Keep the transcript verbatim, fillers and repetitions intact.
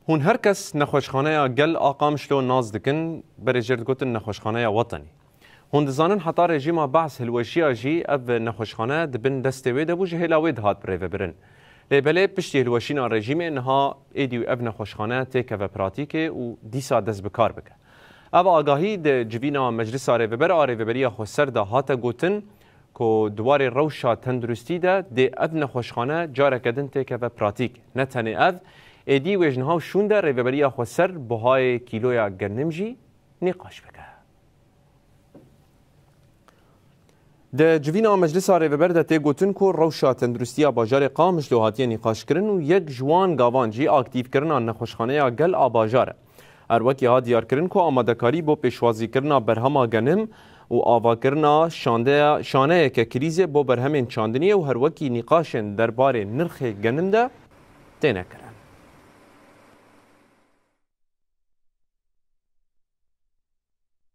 Hûn her kes nexweşxaneya gel a Qamişlo nas dikin, berê jê re digotin nexweşxaneya wetenî. Hûn dizanin heta rejîma Behs hilweşiya jî ev nexweşxane di bin destê wê de bû, ji hêla wê dihat birêvebirin. Lê belê piştî hilweşîna rejîmê niha êdî ev nexweşxane têkeve pratîkê û dîsa dest bi kar bike. Ev agahî di civîna Meclisa Rêveber a Rêveberiya Xweser de hate gotin ku di warê rewşa tenduristî de dê ev nexweşxane careke din têkeve pratîk. Ne tenê ev, êdî wê ji niha û şûn de Rêveberiya Xweser buhayê kîloya genim jî nîqaş bike. Di civîna Meclisa Rêveber de tê gotin ku rewşa tenduristiya bajarê Qamişlo hatiye nîqaşkirin û yek ji wan gavan jî aktîfkirina nexweşxaneya gel a bajar e. Her wekî hat diyarkirin ku amadekarî bo pêşwazîkirina berhema genim û avakirina şandeya, şaneyeke krîzê bo berhemên çandiniyê û her wekî nîqaşên derbarê nirxê genim de têne kirin.